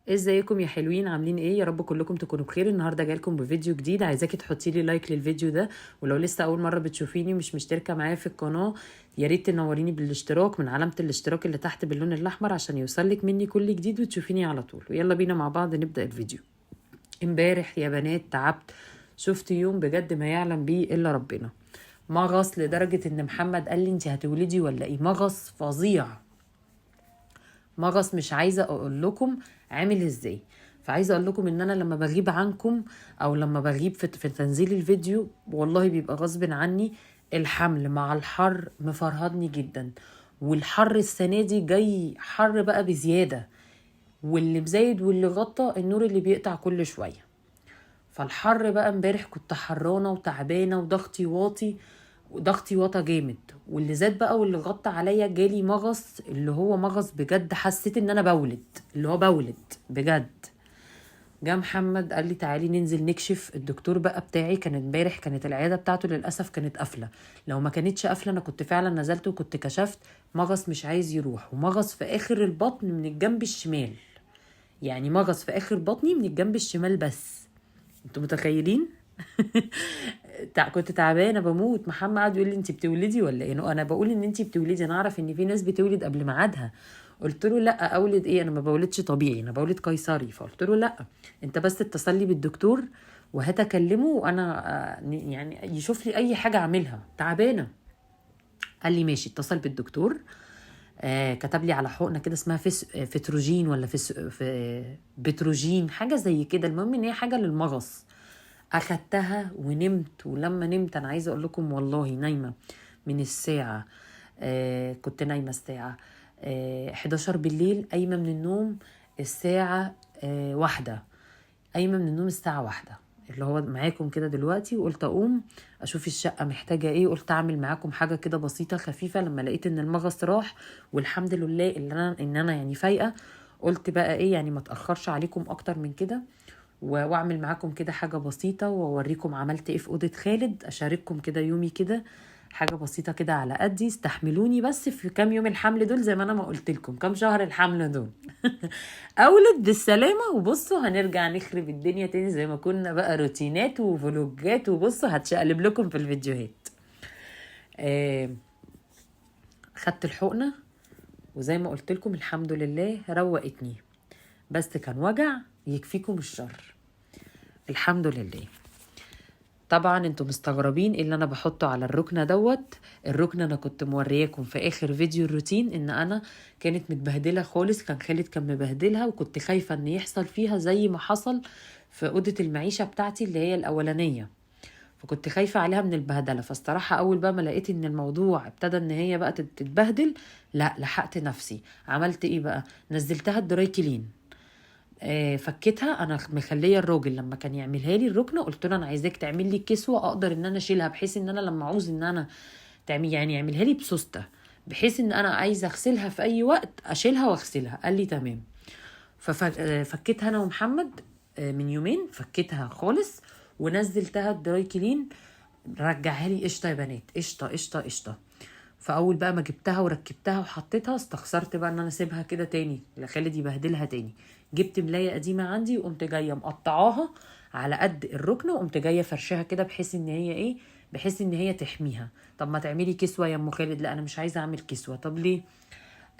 ازيكم يا حلوين؟ عاملين ايه؟ يا رب كلكم تكونوا بخير. النهارده جايلكم بفيديو جديد. عايزاكي تحطي لي like للفيديو ده، ولو لسه اول مرة بتشوفيني ومش مشتركة معايا في القناة يا ريت تنوريني بالاشتراك من علامة الاشتراك اللي تحت باللون الاحمر عشان يوصلك مني كل جديد وتشوفيني على طول. ويلا بينا مع بعض نبدا الفيديو. امبارح يا بنات تعبت، شفت يوم بجد ما يعلم بيه الا ربنا. مغص لدرجة ان محمد قال لي انت هتولدي ولا ايه؟ مغص فظيع، مغص مش عايزه اقول لكم عامل ازاي. فعايزه اقول لكم ان انا لما بغيب عنكم او لما بغيب في تنزيل الفيديو والله بيبقى غصب عني. الحمل مع الحر مفرهدني جدا، والحر السنة دي جاي حر بقى بزيادة، واللي مزايد واللي غطى النور اللي بيقطع كل شوية. فالحر بقى امبارح كنت حرانه وتعبانه وضغطي واطي، وضغطي واطى جامد، واللي زاد بقى واللي غطى عليا جالي مغص، اللي هو مغص بجد، حسيت ان انا بولد، اللي هو بولد بجد. جه محمد قال لي تعالي ننزل نكشف. الدكتور بقى بتاعي كان امبارح كانت العيادة بتاعته للاسف كانت قافله، لو ما كانتش قافله انا كنت فعلا نزلت وكنت كشفت. مغص مش عايز يروح، ومغص في اخر البطن من الجنب الشمال، يعني مغص في اخر بطني من الجنب الشمال بس، انتوا متخيلين؟ كنت تعبانة بموت. محمد قعد يقول لي انت بتولدي ولا ايه؟ انا بقول ان انت بتولدي، انا اعرف ان في ناس بتولد قبل ميعادها. قلت له لا، اولد ايه؟ انا ما بولدش طبيعي، انا بولد قيصري. فقلت له لا، انت بس اتصل لي بالدكتور وهات اكلمه وانا يعني يشوف لي اي حاجة اعملها، تعبانة. قال لي ماشي. اتصل بالدكتور، كتب لي على حقنه كده اسمها فتروجين ولا بتروجين، حاجة زي كده. المهم ان هي حاجة للمغص. اخدتها ونمت. ولما نمت انا عايزه اقول لكم والله نايمة من الساعة كنت نايمة الساعة 11 بالليل، قايمة من النوم الساعة 1، قايمة من النوم الساعة 1 اللي هو معاكم كده دلوقتي. وقلت اقوم اشوف الشقة محتاجه ايه، قلت اعمل معاكم حاجة كده بسيطة خفيفة. لما لقيت ان المغص راح والحمد لله ان انا يعني فايقه، قلت بقى ايه يعني ما اتاخرش عليكم اكتر من كده، واعمل معاكم كده حاجة بسيطة واوريكم عملت ايه في اوضة خالد، اشارككم كده يومي كده حاجة بسيطة كده على قدي. استحملوني بس في كام يوم الحمل دول، زي ما انا ما قلت لكم كام شهر الحمل دول. اولد بالسلامة، وبصوا هنرجع نخرب الدنيا تاني زي ما كنا بقى، روتينات وفلوجات، وبصوا هتشقلب لكم في الفيديوهات. خدت الحقنة وزي ما قلت لكم الحمد لله روقتني، بس كان وجع يكفيكم الشر الحمد لله. طبعا انتوا مستغربين ايه اللي انا بحطه على الركنه دوت. الركنه انا كنت مورياكم في اخر فيديو الروتين ان انا كانت متبهدله خالص، كان خالد كان مبهدلها، وكنت خايفة ان يحصل فيها زي ما حصل في اوضة المعيشة بتاعتي اللي هي الاولانية، فكنت خايفة عليها من البهدله. فالصراحه اول بقى ما لقيت ان الموضوع ابتدى ان هي بقى تتبهدل، لا لحقت نفسي. عملت ايه بقى؟ نزلتها ال dry clean، فكيتها. انا مخليه الراجل لما كان يعملها لي الركنه قلت له انا عايزاك تعمل لي كسوه اقدر ان انا اشيلها، بحيث ان انا لما عاوز ان انا تعمل يعني يعملها لي بسوسته، بحيث ان انا عايزه اغسلها في اي وقت اشيلها واغسلها. قال لي تمام. ففكيتها انا ومحمد من يومين، فكيتها خالص ونزلتها ال dry clean، رجعها لي قشطه يا بنات، قشطه قشطه قشطه. فاول بقى ما جبتها وركبتها وحطيتها استخسرت بقى ان انا اسيبها كده تاني لخالد يبهدلها تاني. جبت ملايه قديمة عندي وقمت جاية مقطعاها على قد الركنه، وقمت جاية فرشاها كده بحيث ان هي ايه، بحيث ان هي تحميها. طب ما تعملي كسوه يا ام خالد؟ لا انا مش عايزه اعمل كسوه. طب ليه؟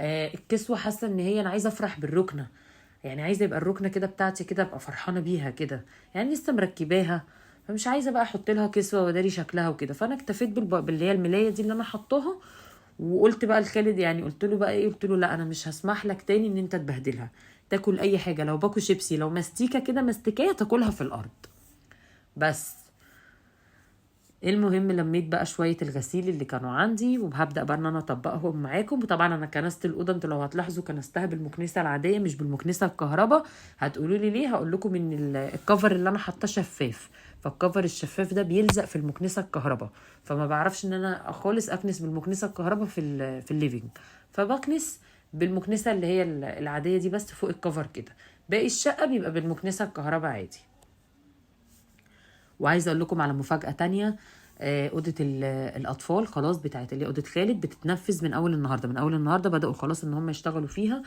الكسوة حاسه ان هي انا عايزه افرح بالركنه، يعني عايزه يبقى الركنه كده بتاعتي كده ابقى فرحانة بيها كده، يعني لسه مركباها، فمش عايزه بقى احط لها كسوه واداري شكلها وكده. فانا اكتفيت باللي هي الملايه دي اللي انا حطاها، وقلت بقى لخالد يعني قلت له بقى ايه، قلت له لا انا مش هسمح لك تاني ان انت تبهدلها، تاكل اي حاجة، لو باكو شيبسي لو ماستيكه كده ماستيكيه تاكلها في الارض بس. المهم لميت بقى شوية الغسيل اللي كانوا عندي، وهبدا بقى ان انا اطبقهم معاكم. وطبعا انا كنست الاوضة، انتوا لو هتلاحظوا كنستها بالمكنسه العادية مش بالمكنسه الكهرباء. هتقولوا لي ليه؟ هقول لكم ان الكفر اللي انا حاطاه شفاف، فالكفر الشفاف ده بيلزق في المكنسة الكهرباء، فما بعرفش ان انا خالص اكنس بالمكنسه الكهرباء في ال living، فبكنس بالمكنسه اللي هي العادية دي بس فوق الكفر كده. باقي الشقة بيبقى بالمكنسه الكهرباء عادي. وعايزه اقول لكم على مفاجاة تانية، اوضة الاطفال خلاص بتاعت اللي اوضة خالد بتتنفذ من اول النهارده، من اول النهارده بداوا خلاص ان هم يشتغلوا فيها،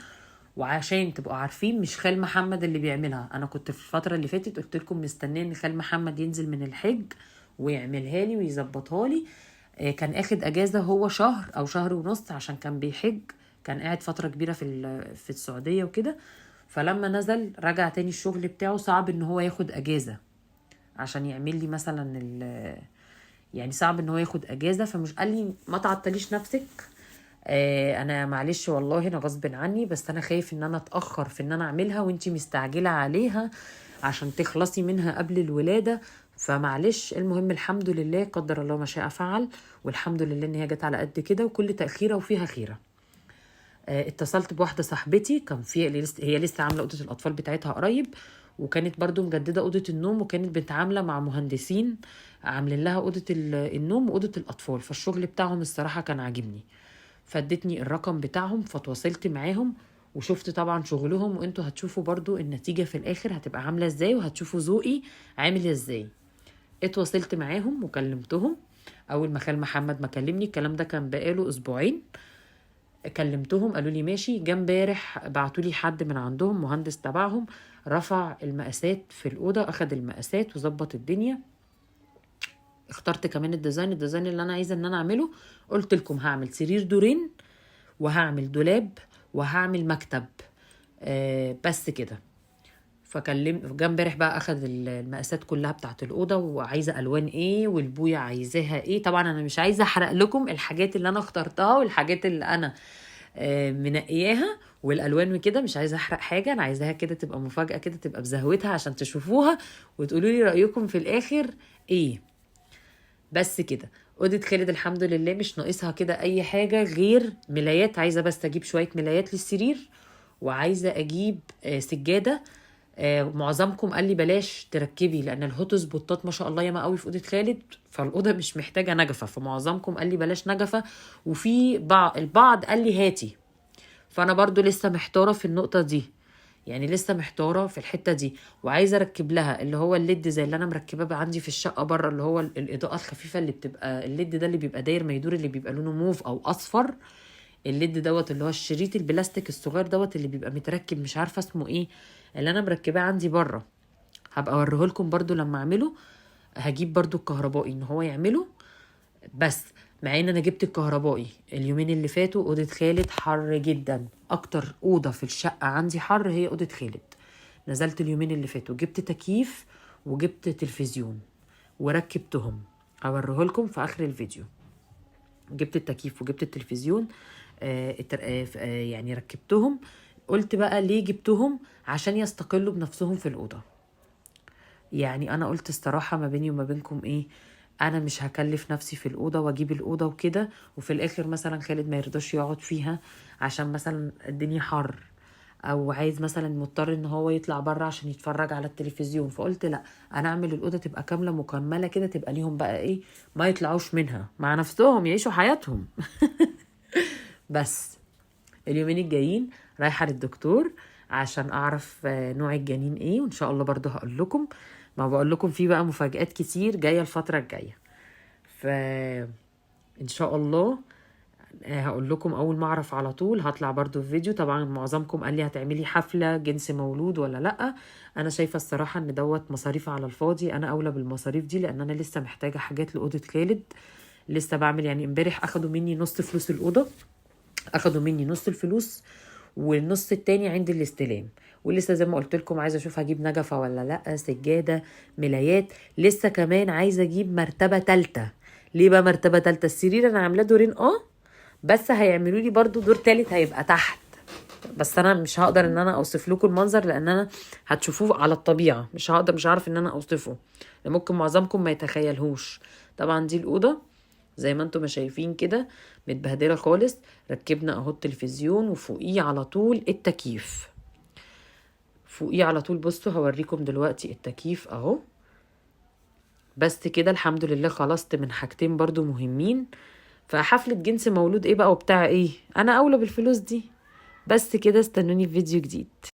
وعشان تبقوا عارفين مش خال محمد اللي بيعملها. انا كنت في الفترة اللي فاتت قلت لكم مستنيه ان خال محمد ينزل من الحج ويعملها لي ويظبطها لي. كان اخد اجازه هو شهر او شهر ونص عشان كان بيحج، كان قاعد فترة كبيرة في السعودية وكده. فلما نزل رجع تاني الشغل بتاعه، صعب ان هو ياخد اجازه عشان يعمل لي مثلا يعني صعب ان هو ياخد اجازه. فمش قال لي ما تعطليش نفسك، انا معلش والله انا غصب عني، بس انا خايف ان انا اتاخر في ان انا اعملها وانتي مستعجلة عليها عشان تخلصي منها قبل الولادة، فمعلش. المهم الحمد لله قدر الله ما شاء فعل، والحمد لله ان هي جت على قد كده، وكل تاخيره وفيها خيره. اتصلت بواحدة صاحبتي كان في هي لسه عامله اوضة الاطفال بتاعتها قريب، وكانت برضو مجدده اوضة النوم، وكانت بتعامله مع مهندسين عاملين لها اوضة النوم واوضه الاطفال، فالشغل بتاعهم الصراحة كان عاجبني، فادتني الرقم بتاعهم، فتواصلت معاهم وشفت طبعا شغلهم، وانتوا هتشوفوا برضو النتيجة في الاخر هتبقى عامله ازاي، وهتشوفوا ذوقي عامل ازاي. اتواصلت معاهم وكلمتهم اول ما خال محمد ما كلمني، الكلام ده كان بقاله اسبوعين، كلمتهم قالوا لي ماشي. جه امبارح بعتوا لي حد من عندهم مهندس تبعهم، رفع المقاسات في الاوضة، اخد المقاسات وظبط الدنيا. اخترت كمان ال design اللي انا عايزه ان انا اعمله. قلت لكم هعمل سرير دورين، وهعمل دولاب، وهعمل مكتب، بس كده. فكلم جه امبارح بقى اخد المقاسات كلها بتاعت الاوضة، وعايزه الوان ايه، والبويه عايزاها ايه. طبعا انا مش عايزه احرق لكم الحاجات اللي انا اخترتها والحاجات اللي انا منقياها والالوان وكده، مش عايزه احرق حاجة، انا عايزاها كده تبقى مفاجاة كده، تبقى بزهوتها عشان تشوفوها وتقولوا لي رايكم في الاخر ايه. بس كده اوضة خالد الحمد لله مش ناقصها كده اي حاجة غير ملايات، عايزه بس اجيب شوية ملايات للسرير، وعايزه اجيب سجادة. معظمكم قال لي بلاش تركبي لان ال hot spot ات ما شاء الله ياما قوي في اوضة خالد، فالاوضه مش محتاجه نجفه، فمعظمكم قال لي بلاش نجفه، وفي البعض قال لي هاتي. فانا برضو لسه محتارة في النقطة دي، يعني لسه محتارة في الحتة دي، وعايزه اركب لها اللي هو ال LED زي اللي انا مركباه عندي في الشقة بره، اللي هو الاضاءة الخفيفة اللي بتبقى ال LED ده اللي بيبقى داير ما يدور، اللي بيبقى لونه موف او اصفر، ال LED دوت اللي هو الشريط البلاستيك الصغير دوت اللي بيبقى متركب، مش عارفه اسمه ايه، اللي انا مركباه عندي بره. هبقى اوريه لكم برضو لما اعمله، هجيب برضو الكهربائي ان هو يعمله. بس مع ان انا جبت الكهربائي اليومين اللي فاتوا، اوضة خالد حر جدا، اكتر اوضة في الشقة عندي حر هي اوضة خالد. نزلت اليومين اللي فاتوا جبت تكييف وجبت تلفزيون وركبتهم، هوريهولكم في اخر الفيديو. جبت التكييف وجبت التلفزيون، يعني ركبتهم. قلت بقى ليه جبتهم؟ عشان يستقلوا بنفسهم في الاوضة. يعني انا قلت الصراحة ما بيني وما بينكم ايه، انا مش هكلف نفسي في الاوضة واجيب الاوضة وكده، وفي الاخر مثلا خالد ما يرضاش يقعد فيها عشان مثلا الدنيا حر، او عايز مثلا مضطر ان هو يطلع بره عشان يتفرج على التلفزيون. فقلت لا، انا اعمل الاوضة تبقى كاملة مكملة كده، تبقى ليهم بقى ايه، ما يطلعوش منها مع نفسهم، يعيشوا حياتهم. بس اليومين الجايين رايحة للدكتور عشان اعرف نوع الجنين ايه، وان شاء الله برضو هقول لكم. ما بقول لكم في بقى مفاجآت كتير جاية الفترة الجاية، ف ان شاء الله هقول لكم اول ما اعرف على طول، هطلع برضو في فيديو. طبعا معظمكم قال لي هتعملي حفلة جنس مولود ولا لا. انا شايفة الصراحة ان دوت مصاريف على الفاضي، انا اولى بالمصاريف دي لان انا لسه محتاجة حاجات لأوضة خالد، لسه بعمل. يعني امبارح اخدوا مني نص فلوس الأوضة، اخدوا مني نص الفلوس والنص التاني عند الاستلام، ولسه زي ما قلت لكم عايزه اشوف هجيب نجفه ولا لا، سجادة، ملايات، لسه كمان عايزه اجيب مرتبه تالتة. ليه بقى مرتبه تالتة؟ السرير انا عاملاه دورين، بس هيعملوا لي برضو دور تالت هيبقى تحت، بس انا مش هقدر ان انا اوصف لكم المنظر لان انا هتشوفوه على الطبيعة، مش هقدر، مش عارف ان انا اوصفه، ممكن معظمكم ما يتخيلهوش. طبعا دي الاوضة زي ما انتم ما شايفين كده متبهدله خالص، ركبنا اهو التلفزيون وفوقيه على طول التكييف، فوقيه على طول. بصوا هوريكم دلوقتي التكييف اهو. بس كده الحمد لله خلصت من حاجتين برضو مهمين. فحفلة جنس مولود ايه بقى وبتاع ايه، انا اولى بالفلوس دي. بس كده، استنوني في فيديو جديد.